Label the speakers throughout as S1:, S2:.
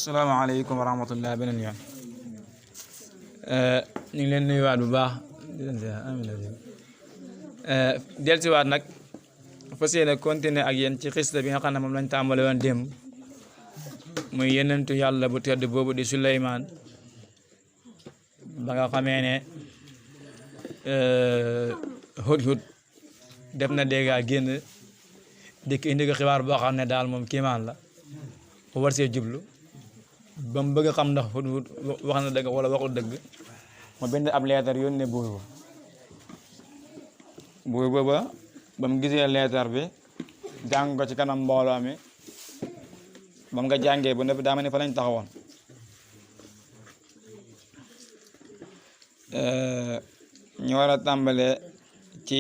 S1: salaamaaleykum wa rahmatulah beneen yoon ñu ngi leen nuyuwaat bu baax di leen ziar dellusiwaat nag fas yéene continuer ak yéen ci xista bi nga xam ne moom lañ tàmbale woon démb muy yenentu yàlla bu tedd boobu di Suleymaan ba nga xamee ne Hudhud def na dégg génn dikk indi ko xibaar boo xam ne daal moom kiimaan la mu war see jublu ba mu bëgg a xam ndax Hudhud wax na dëgg wala waxul dëgg mu bind ab leetar yónnee buur ba ba mu gisee leetar bi jàng ko ci kanam mbooloo mi ba mu nga jàngee ba noppi daa ma ne fa lañ taxawoon ñu war a tàmbalee ci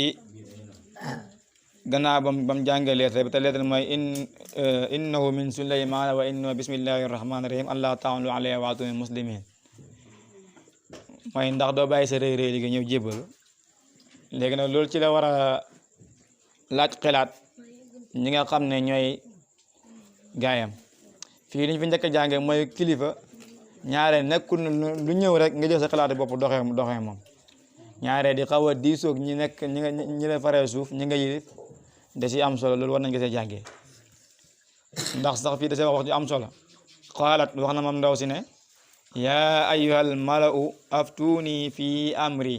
S1: gannaaw ba mu jàngee leetar bi te leetar mooy innahu min Suleymaan wa innahu bismillahi rahmaani rahim allah ta'alu alayya wa atuni muslimin mooy ndax doo bàyyi sa réy réy liggéey ñëw jébbalu léegi nag loolu ci la war a laaj xelaat ñi nga xam ne ñooy gaayam fii liñ fi njëkk a jàngee mooy kilifa ñaare nekkul lu ñëw rek nga jël sa xelaat bopp doxee moom ñaare di xaw a diisoog ñi la faree suuf ñi nga yilif da si am solo loolu war nañ ko see jàngee ndax sax fii da see wax ju am solo xaalat wax na moom ndaw si ne yaa ayyuhal mala'u aftuni fi amri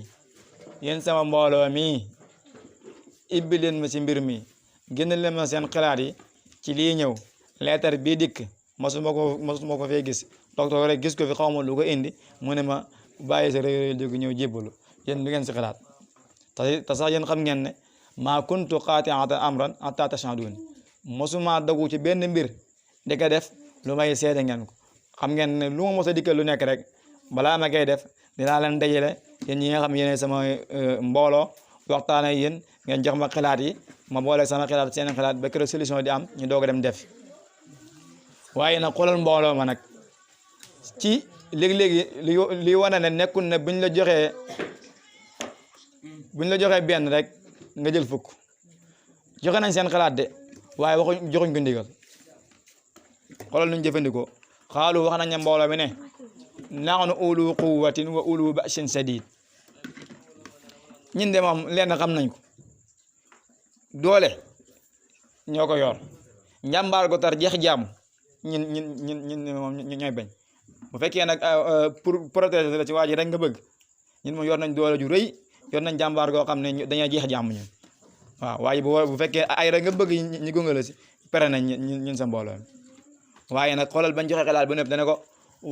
S1: yéen sama mbooloo mi ibbi leen ma si mbir mi génn leen ma seen xalaat yi ci lii ñëw leetar bii dikk masuma ko fee gis docteur rek gis ko fi xawma lu ko indi mu ne ma bàyyi sa réew jóg ñëw jébbalu yéen lu ngeen si xalaat te sax yéen xam ngeen ne maa kuntu qaati'atan amran hatta tashhadun mosuma dogu ci benn mbir di ko def lu may seede ngeen ko xam ngeen ne lu ma mos a dikkal lu nekk rek balaa ma koy def dinaa leen dajale yéen ñi nga xam yéen sama mbooloo waxtaan ak yéen ngeen jox ma xalaat yi ma boole sama xalaat seen xalaat ba keroog solution di am ñu doog a dem def waaye nag xoolal mbooloo ma nag ci léegi-léegi li wane ne nekkul ne buñ la joxee benn rek nga jël fukk joxe nañ seen xalaat de waaye joxuñ ko ndigal xoolal nuñ jëfandikoo xaalu wax nañ ne mbooloo mi ne nahnu ulu quwwatin wa ulu ba'sin sadid ñun de moom lenn xam nañ ko doole ñoo ko yor njàmbaar gu tar jeex jàmm ñun moom ñooy bañ bu fekkee nag pour protéger la ci waa ji rek nga bëgg ñun moom yor nañ doole ju rëy yor nañ jàmbaar goo xam ne dañoo jeex jàmm ñun waaw waaye bu fekkee ay rek nga bëgg ñi gunge la si pere nañ ñun sa mbooloo mi waaye nag xoolal bañ joxe xalaat bu nëpp dana ko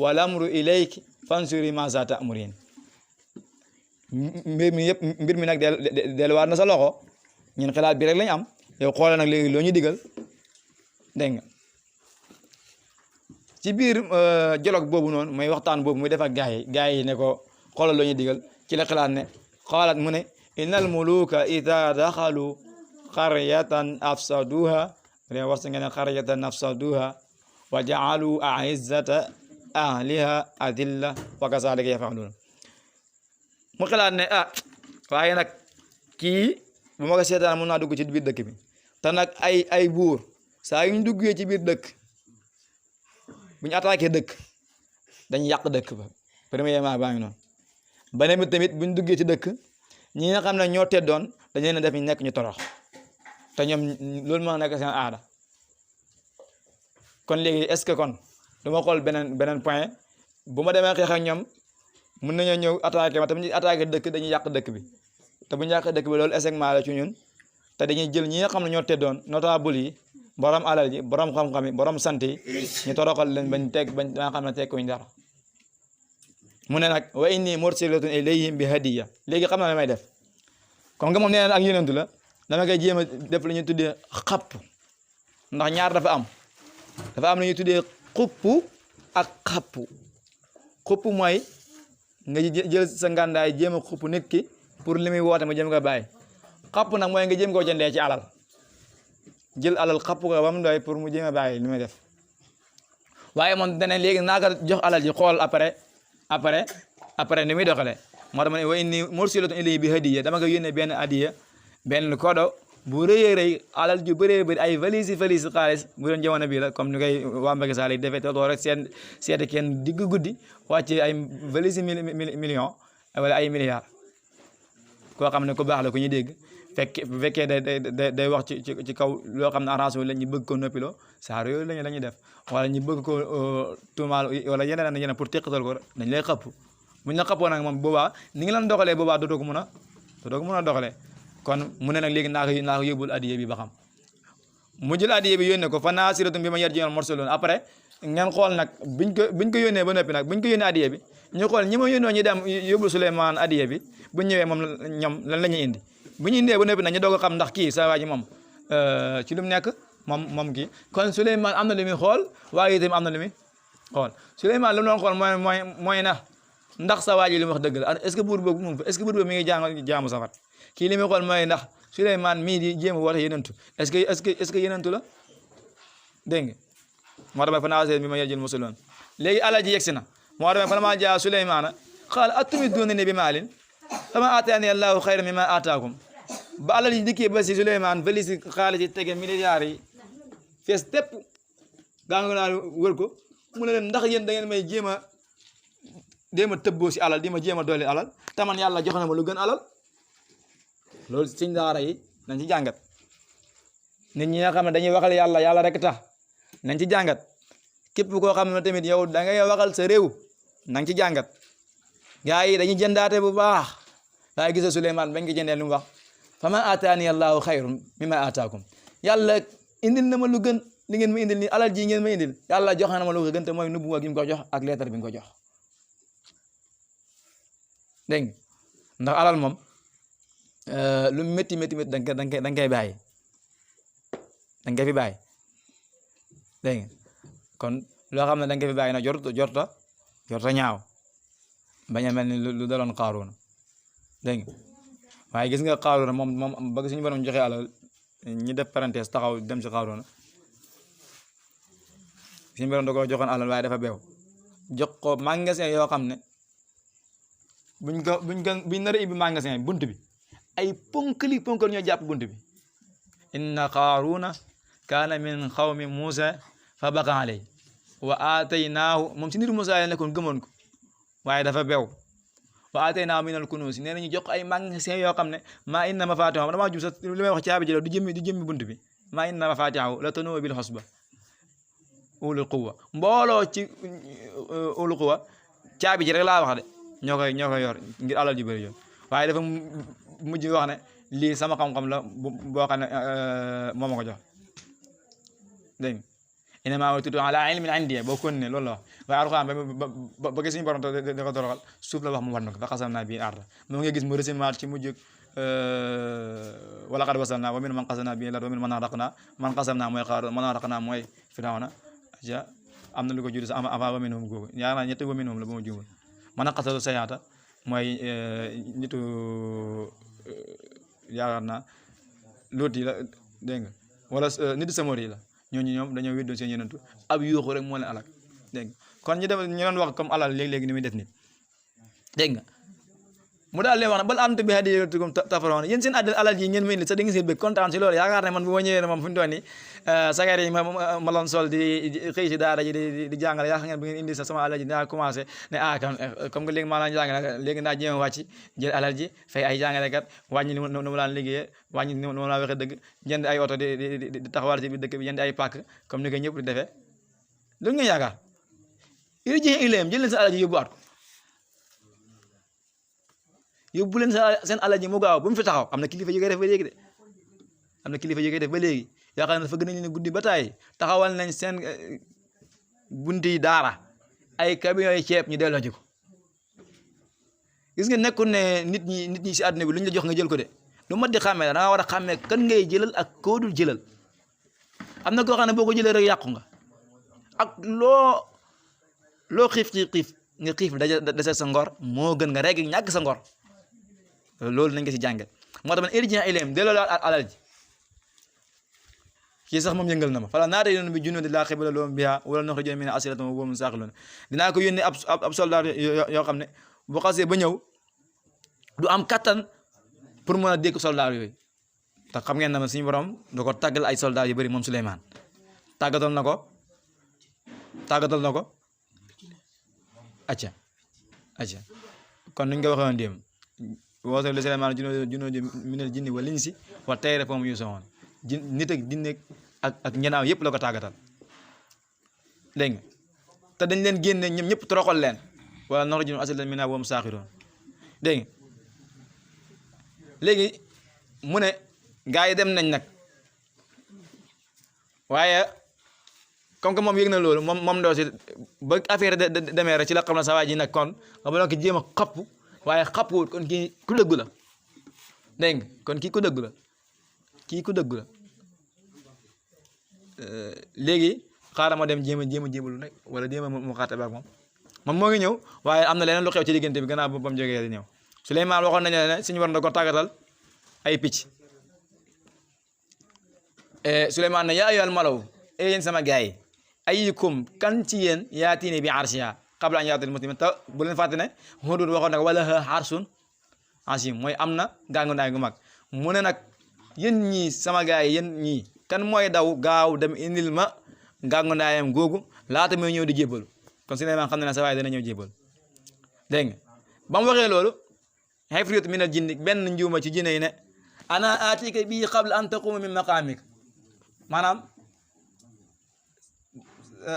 S1: wal amru ilayki fansuri ma za ta'murin mbir mi nag delluwaat na sa loxo ñun xalaat bi rek lañ am yow xoolal nag léegi loo ñu digal dégg nga ci biir dialogue boobu noonu mooy waxtaan boobu muy def ak gaay yi ne ko xoolal loo ñu digal ci la xalaat ne xaalat mu ne innal muluka idha daxalu qaryatan afsaduha ré war sa nga ne qaryatan afsaduha wa ja'alu a'izzata ahliha adilla wa kazalika yaf'alun mu xalaat ne waaye nag kii bu ma ko seetaan mën naa dugg ci biir dëkk bi te nag ay buur saa yu ñu duggee ci biir dëkk bu ñu attaqué dëkk dañ yàq dëkk ba premièrement baa ngi noonu beneen bi tamit bu ñu duggee ci dëkk ñi nga xam ne ñoo teddoon dañ leen def ñu nekk ñu torox te ñoom loolu moo nekk seen aada kon léegi est-ce que kon du ma xool beneen point bu ma demee xeex ak ñoom mën nañoo ñëw attaqué ma tamit ñu attaqué dëkk dañuy yàq dëkk bi te bu ñu yàqee dëkk bi loolu échec la ci ñun te dañuy jël ñi nga xam ne ñoo teddoon notable yi borom alal ji borom xam-xam yi borom sant yi ñu toroxal leen bañ nga xam ne tekkuñ dara mu ne nag wa inni mursilatun ilayhim bi hadiya léegi xam na la may def comme que moom nee na ak yonentu la dama koy jéem a def lu ñuy tuddee xapp ndax ñaar dafa am lu ñuy tuddee xupp ak xappu xupp mooy nga jël sa ngàndaay jéem a xupp nit ki pour li muy woote ma jéem ko bàyyi xapp nag mooy nga jéem koo jëndee ci alal jël alal xapp ko ba mu doy pour mu jéem a bàyyi li muy def waaye moom dana léegi naa ko jox alal ji xool après ni muy doxalee moo tax ma ne wa inni mursilatun ilayhi bi hadiya dama ko yónnee benn hadiya benn kodo bu rëyee rëy alal ju bëree bëri ay valise xaalis bu doon jamono bii la comme ni koy waa Mbacke Sall yi defee te rek seeti kenn digg guddi wàcce ay valise million wala ay milliards koo xam ne ku baax la ku ñuy dégg bu fekkee day wax ci kaw loo xam ne arrangé wu la ñu bëgg ko noppiloo saar yooyu la ñuy def wala ñu bëgg ko tuumaal wala yeneen pour teqatal ko dañ lay xëpp buñ la xëppoo nag moom boobaa ni ngi leen doxalee boobaa dootoo ko mën a doxalee kon mu ne nag léegi naa ko yóbbul adiye bi ba xam mu jël adiye bi yónnee ko fa naasiratun bi ma yarji'ul mursaloon après ngeen xool nag biñ ko yónnee ba noppi nag biñ ko yónnee adiye bi ñu xool ñi ma yónnoo ñu dem yóbbul Souleymane adiye bi bu ñëwee moom ñoom lan la ñuy indi bu ñu indee ba noppi nag ñu doog a xam ndax kii sa waa ji moom ci lu mu nekk moom kii kon Souleymane am na lu muy xool waaye itam am na lu muy xool Souleymane lu mu doon xool mooy ndax sa waa ji li mu wax dëgg la est-ce que buur boobu moom est-ce que buur boobu mi ngi jaamu safar kii li muy xool mooy ndax Souleymane mii di jéem a woote yenentu est-ce que yenentu la dégg nga moo tax fa naasiratun bi ma yarji'ul mursaloon léegi alal ji yegsi na moo tax falammaa jaa Souleymane qaala atumidduunanii bi maalin famaa aataanii Allaahu xayran mimmaa aataakum ba alal ji dikkee ba si Souleymane valise xaalis yi tege milliards yi fees tepp gaa nga naa wër ko mu ne leen ndax yéen da ngeen may jéem a tëbboo si alal di ma jéem a doole alal taman yàlla jox na ma lu gën alal loolu suñ daara yi nañ ci jàngat nit ñi nga xam ne dañuy waxal yàlla rek tax nañ ci jàngat képp koo xam ne tamit yow da ngay waxal sa réew nañ ci jàngat gaa yi dañuy jëndaate bu baax waaye gisa Souleymane bañ ko jëndee lu mu wax famaa aataani Allaahu xayrun mimmaa aataakum yàlla indil na ma lu gën li ngeen ma indil nii alal ji ngeen ma indil yàlla jox na ma lu gën te mooy nubuwa gi mu ko jox ak leetar bi mu ko jox dégg nga ndax alal moom lu métti da nga koy bàyyi da nga koy fi bàyyi dégg nga kon loo xam ne da nga koy fi bàyyi nag jorta ñaaw bañ a mel ni lu daloon Qaaruuna dégg nga waaye gis nga Qaaruuna moom bëgg suñu borom joxe alal ñi def parenthèse taxaw dem si Qaaruuna suñu borom da ko joxoon alal waaye dafa beew jox ko magasin yoo xam ne buñ nar a ibbi magasin bunt bi ay ponkal ñoo jàpp bunt bi inna Qaaruuna kaana min xawmi Muusa fa baqa alayhi wa aataynaahu moom si nitu Muusa la nekkoon gëmoon ko waaye dafa beew wa aataynaahu minal kunuuz nee nañu jox ay magasin yoo xam ne maa inna mafaatihahu damaa jub sax li may wax caabi ji la du jëmmi bunt bi maa inna mafaatihahu la tanuu'u bil usba ulul quwwa mbooloo ci ulul quwwa caabi ji rek laa wax de ñoo koy yor ngir alal ji bëri yoon waaye dafa mujj wax ne lii sama xam-xam la boo xam ne moo ma ko jox dégg nga innamaa utiitu alaa ilmin indii boo kon ne loolu la wax waaye alxuraan ba gis suñu borom da ko doroxal suuf la wax mu war na ko fa xasamnaa bihi al-arda moo ngi gis mu resimaat ci mujj wa laqad wasalnaa wa minhum man xasamnaa bihi al-arda wa minhum man aghraqnaa man xasamnaa mooy Qaaruun man aghraqnaa mooy Firawna ja am na lu ko jur sa avant wa minhum googu yaa naa ñetti wa minhum la ba ma juumul man a xasalu sayaata mooy nitu yaakaar naa Luut yi la dégg nga wala nitu Samoor yi la ñoom dañoo weddoon seen yenentu ab yuuxu rek moo leen alak dégg nga kon ñu doon wax comme alal léegi-léegi ni muy def nit dégg nga mu daal leen wax ne bal antum bi hadiyatikum tafrahuun yéen seen alal yi ngeen may indi sax da ngeen seen bëgg kontaan si loolu yaakaar ne man bu ma ñëwee ne moom fu ñu doon ni sagar yi ma loon sol di xëy si daara ji di jàngale yaakaar ngeen bu ngeen indi sa sama alal ji dinaa commencé ne comme que léegi maa naan jàngale léegi naa jéem a wàcc jël alal ji fay ay jàngalekat wàññi ni mu laan liggéeyee wàññi ni mu laan waxee dëgg jënd ay oto di taxawal ci biir dëkk bi jënd ay pàkk comme ni ko ñëpp di defee loolu ngeen yaakaar irji'uu ilayhim jël leen sa alal ji yóbbuwaat ko yóbbu leen seen alal ji mu gaaw bu mu fi taxaw am na kilifa yu koy def ba léegi de am na kilifa yu koy def ba léegi yaakaar naa dafa gën a leen guddi ba taay taxawal nañ seen bunti daara ay camions yi ceeb ñu delloo ji ko gis nga nekkul ne nit ñi si àdduna bi lu ñu la jox nga jël ko de lu mat di xàmmee da nga war a xàmmee kan ngay jëlal ak koo dul jëlal am na koo xam ne boo ko jëlee rek yàqu nga ak loo xiif nga xiif dese sa ngor moo gën nga rek ñàkk sa ngor loolu nañ ko si jànge moo tax man irji'uu ilayhim delloo la alal ji kii sax moom yëngal na ma fala naatayannahum bi junuudin laa qibala lahum bihaa wala nuxrijanna minhaa azillatan wa hum saaxiluun dinaa ko yónnee ab soldat yoo xam ne bu xasee ba ñëw du am kattan pour mën a dékk soldat yooyu te xam ngeen ne suñu borom da ko tàggal ay soldats yu bëri moom Souleymane tàggatal na ko acca kon nuñ ko waxoon démb woote li Souleymane junoo minal jinni wal insi wa tayri fahum yuusi'uun nit ak jinne ak ñanaaw yëpp la ko tàggatal dégg nga te dañ leen génne ñoom ñëpp toroxal leen wala nuxrijahum azillatan minhaa wa hum saaxiruun dégg nga léegi mu ne gaa yi dem nañ nag waaye comme que moom yëg na loolu moom ndaw si ba affaire demee rek ci la xam na sa waa ji nag kon nga ba ko jéem a xapp waaye xappuwut kon kii ku dëgg la dégg nga kon kii ku dëgg la léegi xaaral ma dem jéem a jéemalu nag wala jéem a mu xaate baak moom moo ngi ñëw waaye am na leneen lu xew ci diggante bi gannaaw ba mu jógee di ñëw Souleymane waxoon nañu ne suñu war na ko tàggatal ay picc Souleymane ne yaa ayyuhal malaw yéen sama gars yi ayyukum kan ci yéen yaatiini bi arshihaa qabla an ya'tiyal muslimin te bu leen fàtte ne Hudud waxoon nag wala arshun azim mooy am na gàngu naay gu mag mu ne nag yéen ñii sama gars yi yéen ñii kan mooy daw gaaw dem indil ma gàngu naayam googu laata muy ñëw di jébbalu kon Souleymane xam na ne sa waay dana ñëw jébbalu dégg nga ba mu waxee loolu ifriit minal jinni benn njuuma ci jinne yi ne ana aatika bii qabla an taquma min maqaamik maanaam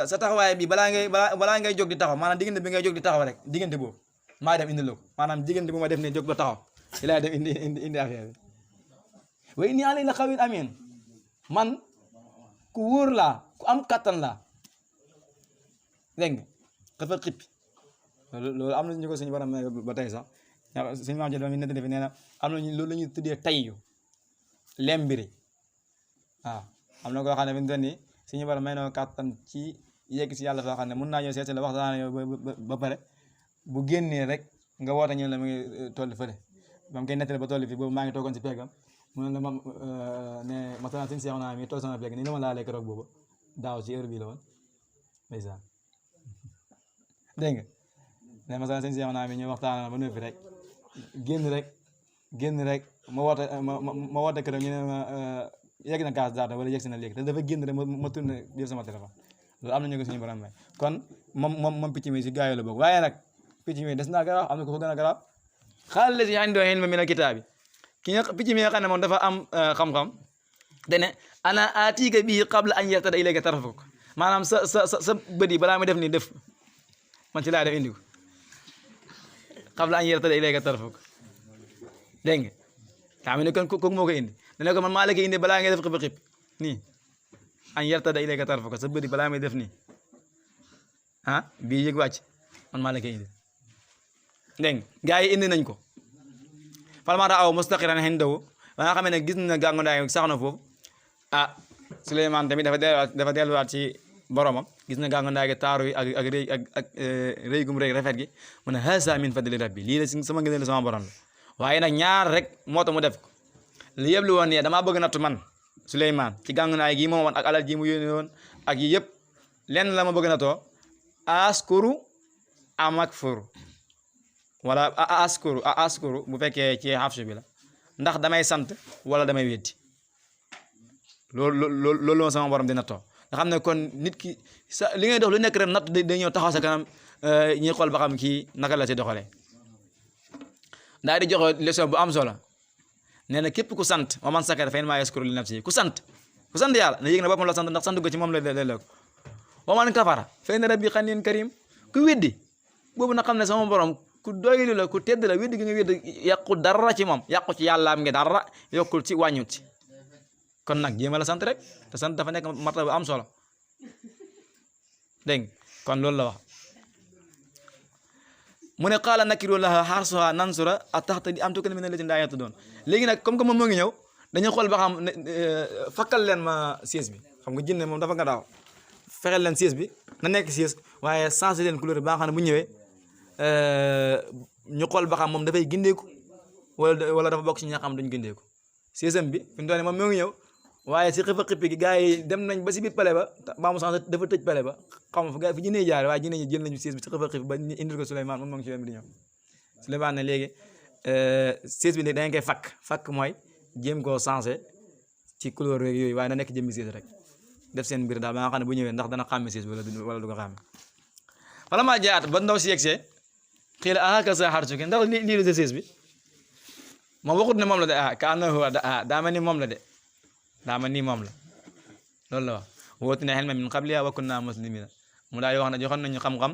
S1: sa taxawaay bi balaa ngay jóg di taxaw maanaam diggante bi ngay jóg di taxaw rek diggante boobu maa dem indi la ko maanaam diggante bu ma def ne jóg ba taxaw ci laa dem indi affaire bi wa inni alayhi la qawiyyun amiin man ku wóor laa ku am kattan laa dégg nga dafa xippi loolu am na ñu ko suñu borom ba tey sax suñu maam Jalle mi nettali fi nee na am na loolu la ñuy tuddee tayyu lembiri waaw am na koo xam ne fi mu toll nii suñu borom may na kattan ci yegg si yàlla foo xam ne mun naa ñëw seet si la waxtaan yow ba pare bu génnee rek nga woote ñu la mu ngi toll fële ba mu koy nettali ba toll fii boobu maa ngi toogoon si peggam mu ne la ma ne masalan suñu seex naa mi toog sama pegg nii la ma laalee keroog boobu daaw ci heure bii la woon ndeysaan dégg nga ne masalan suñu seex naa mi ñu waxtaan ba noppi rek génn rek ma woote keroog ñu ne ma yegg na gaz daata wala yegg si na léegi te dafa génn rek ma tourné jël sama téléphone loolu am na ñu ko suñu borom may kon moom picc mi si gaa yi la bokk waaye nag picc mi des naa garaaw am na ko gën a garaaw xaaral la si indoo ilma mina kitaabi ki nga picc mi nga xam ne moom dafa am xam-xam dene ana aatiika bii qabla an yartada ilayka tarfuk maanaam sa bët yi balaa muy def nii def man ci laa def indi ko qabla an yartada ilayka tarfuk dégg nga xam ne kon kooku moo ko indi dane ko man maa la koy indi balaa ngay def xip nii an yartada ilayka tarfuk sa bët yi balaa muy def nii bii yëg wàcc man maa la koy indi dégg nga gaa yi indi nañ ko falammaa ra'ahu mustaqiran indahu ba nga xam ne gis na gàngu ndaay sax na foofu Souleymane tamit dafa delluwaat ci boromam gis na gàngu ndaay gi taaru yi ak rëy gum rëy rafet gi mu ne haza min fadli rabbi lii la sama ngëneel sama borom la waaye nag ñaar rek moo tax mu def ko li yëpp lu woon ne damaa bëgg nattu man Souleymane ci gàngu ndaay gi moom woon ak alal ji mu yónnee woon ak yi yëpp lenn la ma bëgg nattoo askuru am akfuru wala askuru bu fekkee ci xafsu bi la ndax damay sant wala damay weddi loolu sama borom di nattoo nga xam ne kon nit ki sa li ngay dox lu nekk rek natt day ñëw taxaw sa kanam ñuy xool ba xam kii naka la ci doxalee daal di joxe leçon bu am solo nee na képp ku sant wa man sakara fa innamaa yaskuru li nafsihi ku sant yàlla na yëg na boppam la sant ndax sant ko ci moom la delloo ko wa man kafara fa inna rabbi ganiyyun karim ku weddi boobu na xam ne sama borom ku doylu la ku tedd la weddi gi nga weddi yàqu dara ci moom yàqu ci yàllaam ngi dara yokkul ci wàññut ci kon nag jéem a la sant rek te sant dafa nekk martaba bu am solo dégg kon loolu la wax mu ne qaala nakiru laha harsuha nansura atahtadi am tukuna mina allaziina laa yahtaduun léegi nag comme que moom moo ngi ñëw dañuy xool ba xam fakkal leen ma siis bi xam nga jinne moom dafa nga daaw fexeel leen siis bi na nekk siis waaye changé leen couleur bi ba nga xam ne bu ñëwee ñu xool ba xam moom dafay gindeeku wala dafa bokk ci ñi nga xam duñ gindeeku siisam bi fi mu toll nii moom moo ngi ñëw waaye si xifa xippi gi gars yi dem nañ ba si biir pale ba maamu changé dafa tëj pale ba xam nga fi gars yi fi jinne jaare waaye jinne ñi jël nañu siis bi si xifa xippi ba indil ko Souleymane moom moo ngi ci yoon bi di ñëw Souleymane ne léegi siis bi ne da ngeen koy fakk mooy jéem koo changé ci couleur rek yooyu waaye na nekk jëmmi siis rek def seen mbir daal ba nga xam ne bu ñëwee ndax dana xàmme siis wala du ko xàmme wala maa jaat ba ndaw si yegsee xii la ahaka sa xarsuki ndax lii la sa siis bi moom waxut ne moom la de ka annahu daa mel ni moom la de daa mel ni moom la loolu la wax wootina xelma min qabliha wa kunna muslimina mu daal di wax ne joxoon nañu xam-xam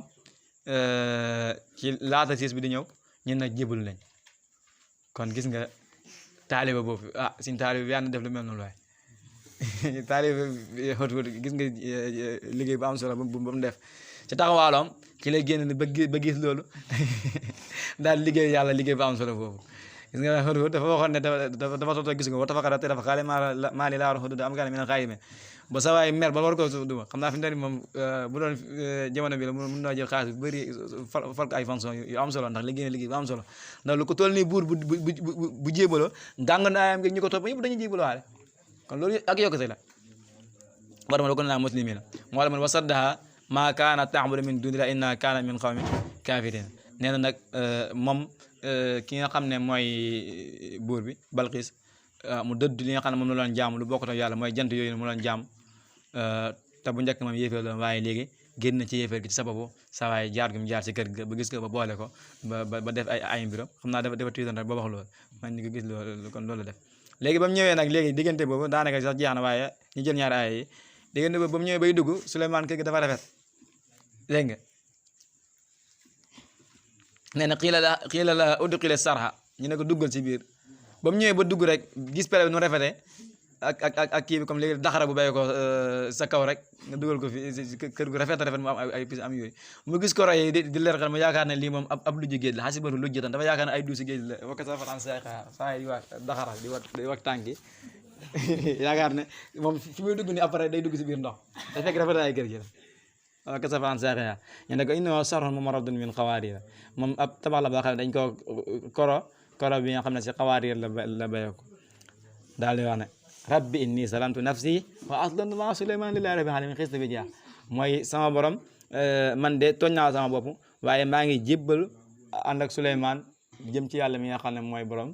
S1: ci laata siis bi di ñëw ñun nag jébul nañ kon gis nga taaliba boobu suñ taaliba bi yàlla def lu mel noonu waaye taaliba Hudhud gis nga liggéey bu am solo ba mu def ci taxawaaloom ci lay génn ba gis loolu daal liggéey yàlla liggéey bu am solo boobu gis nga Hudhud dafa waxoon ne dafa toog gis nga wa tafakara te dafa xaale maa li laa war Hudhud am gaa ne min xaayime ba sa waay mer ba war ko duma xam naa fi mu ne moom bu doon jamono bi la mun naa jël xaalis bu bëri fal ko ay fonction yu am solo ndax liggéey na liggéey bu am solo ndax lu ko toll nii buur bu jébaloo gàng na ayam ñu ko topp ñëpp dañuy jébaloo waale kon loolu ak yokkute la war ma la ko naa muslimina moo la man wa saddaha maa kaana ta'budu min dunillahi inna kaana min qawmin kafirin nee na nag moom ki nga xam ne mooy buur bi Balqis mu dëdd li nga xam ne moom la doon jaam lu bokkut ak yàlla mooy jant yooyu mu doon jaam te bu njëkk moom yéeféer la waaye léegi génn na ci yéeféer gi ci sababu saa waay jaar gi mu jaar ci kër ga ba gis ko ba boole ko ba def ay mbiram xam naa dafa tiitoon rek ba wax loolu man ni ko gis loolu kon loolu la def léegi ba mu ñëwee nag léegi diggante boobu daanaka sax jeex na waaye ñu jël ñaari aaya yi diggante boobu ba mu ñëwee bay dugg Souleymane kër gi dafa rafet dégg nga nee na xiila la udxila sarha ñu ne ko duggal ci biir ba mu ñëwee ba dugg rek gis pere bi nu rafetee ak kii bi comme léegi daxara bu bàyyi ko sa kaw rek nga dugal ko fi kër gu rafet mu am ay pis am yooyu mu gis ko roy di leer xel mu yaakaar ne lii moom ab lujj géej la xasibatu lujjatan dafa yaakaar ne ay duusi géej la wakka sa fatan saa yi waa daxara di wax tànki yaakaar ne moom fi muy dugg ni après day dugg si biir ndox da fekk rafet ay kër gi la wakka sa fatan saa ñu ne ko innahu sarhun mumarradun min qawaariir moom ab tabax la boo xam ne dañ ko koro bi nga xam ne si qawaariir la bayoo ko daal di wax ne rabbi inni salamtu nafsi wa aslamtu maa Suleymaan lillahi rabbil alamin xis bi jeex mooy sama borom man de tooñ naa sama bopp waaye maa ngi jébbal ànd ak Souleymane jëm ci yàlla mi nga xam ne mooy borom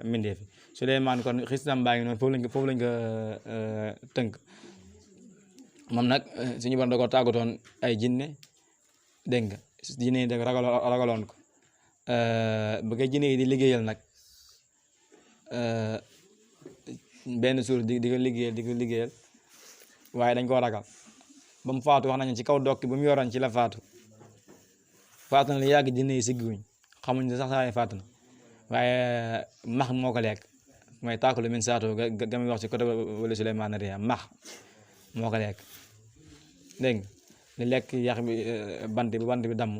S1: mbindeef fi Souleymane kon xistam baa ngi noonu foofu lañ ko tënk moom nag suñu borom da ko tàggatoon ay jinne dégg nga jinne yi da ragaloon ko ba koy jinne yi di liggéeyal nag benn suur di ko liggéeyal waaye dañ koo ragal ba mu faatu wax nañu ci kaw dokki bu mu yoroon ci la faatu na lu yàgg jinne yi sigguñ xamuñ ne sax saa yi faatu na waaye max moo ko lekk mooy taakulu min saatu ga muy wax ci côté wala Souleymane Riya max moo ko lekk dégg nga li lekk yàq bi bant bi damm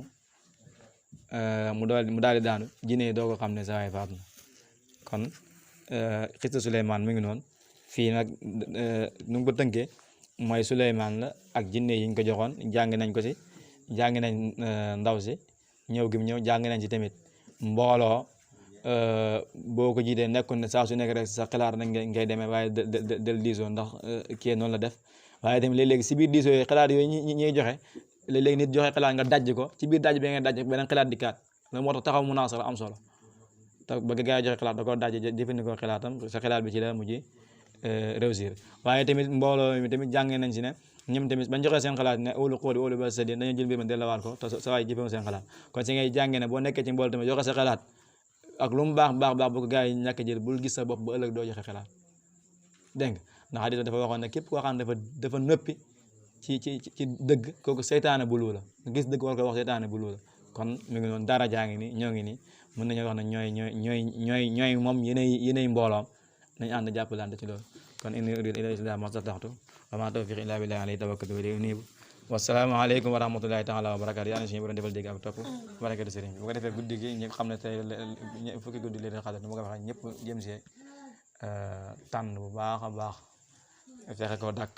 S1: mu daal di daanu jinne yi doo ko xam ne saa yi faatu na kon xista Souleymane mu ngi noonu fii nag nu ngi ko tënkee mooy Souleymane la ak jinne yi ñu ko joxoon jàng nañ ko si jàng nañ ndaw si ñëw gi mu ñëw jàng nañ ci tamit mbooloo boo ko jiitee nekkul ne saa su nekk rek sa xalaat rek ngay demee waaye del diisoo ndax kii noonu la def waaye tamit léeg-léegi si biir diisoo yooyu xalaat yooyu ñuy joxe léeg-léegi nit joxe xalaat nga dajj ko ci biir dajj bi nga dajj beneen xalaat di kaat loolu moo tax taxaw munaasara am solo te bëgg gaa yi joxe xalaat da ko dajj jëfandikoo xalaatam sa xalaat bi ci la mujj réussir waaye tamit mbooloo mi tamit jàngee nañ si ne ñoom tamit bañ joxee seen xalaat ne óolu xooli óolu ba sadi dañoo jël mbir ma delluwaat ko te sa waay jëfee seen xalaat kon si ngay jàngee ne boo nekkee ci mbooloo tamit joxe sa xalaat ak lu mu baax bu ko gaa yi ñàkk jël bul gis sa bopp ba ëllëg doo joxe xalaat dégg nga ndax hadith dafa waxoon ne képp koo xam ne dafa nëppi ci dëgg kooku seytaane bu luu la gis dëgg war ko wax seytaane bu luu la kon mi ngi noonu dara jaa ngi nii ñoo ngi nii mën nañoo wax ne ñooy moom yéenay mbooloom nañu ànd jàppalante ci loolu kon in uriidu illal islaaha mastata'tu wa maa tawfiiqii illaa billaahi alayhi tawakkaltu wa ilayhi uniib wassalaamu aleykum wa rahmatullahi taala wa barakaatu yàlla na suñu borom defal dégg ak topp barakatu sëriñ bi bu ko defee guddi gi ñëpp xam ne tey fukki guddi leen xadat mu ko waxee ñëpp jëm si tànn bu baax a baax fexe ko dàkk